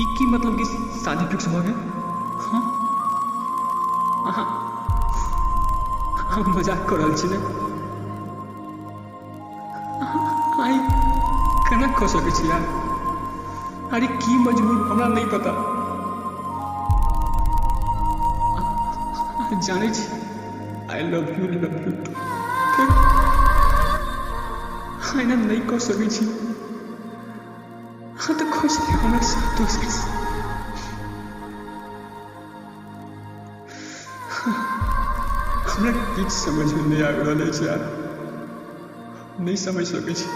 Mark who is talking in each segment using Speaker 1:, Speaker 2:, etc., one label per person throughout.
Speaker 1: ई की मतलब कि शादी फिक्स भऽ गेल? हाँ, अहाँ हम मजाक कऽ रहल छी ने? अहाँ ई केना कऽ सकै छी यार? अरे की मजबूर हमरा नहि पता। अहाँ जानै छी I love you, love you too. फेर अहाँ एना नहि कऽ सकै छी। अहाँ तऽ खुश रही हमरा साथ दोसर से। हमरा किछु समझमे नहि आबि रहल अछि यार, नहि समझ सकै छी।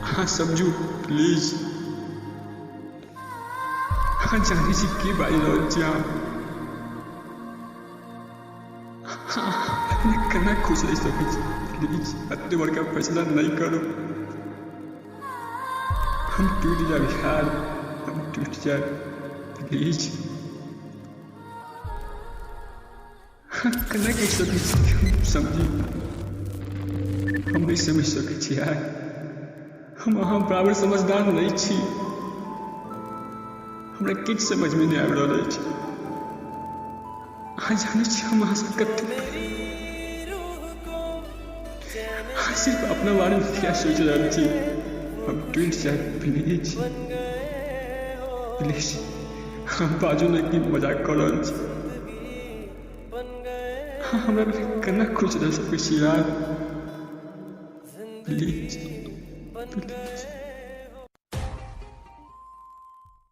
Speaker 1: अहाँ समझू प्लीज। अहाँ जानै छी की बाजि रहल छी अहाँ? अहाँ केना खुश रहि सकै छी? प्लीज एते बड़का फैसला नहि करू। हम टूटि जायब यार, हम टूटि जायब। प्लीज अहाँ केना कहि सकै छी कि हम समझी? हम नहि समझि सकै छी यार। हम अहाँ बराबर समझदार नहि छी। हमरा किछु समझमे नहि आबि रहल अछि। अहाँ जानै छी हम अहाँसँ कतेक प्रेम। अहाँ सिर्फ अपना बारेमे किया सोचि रहल छी? हम टूटि जायब प्लीज, प्लीज अहाँ बाजू ने कि मजाक कऽ रहल छी? अहाँ हमरा बिना केना खुश रहि सकै छी यार? Please, please.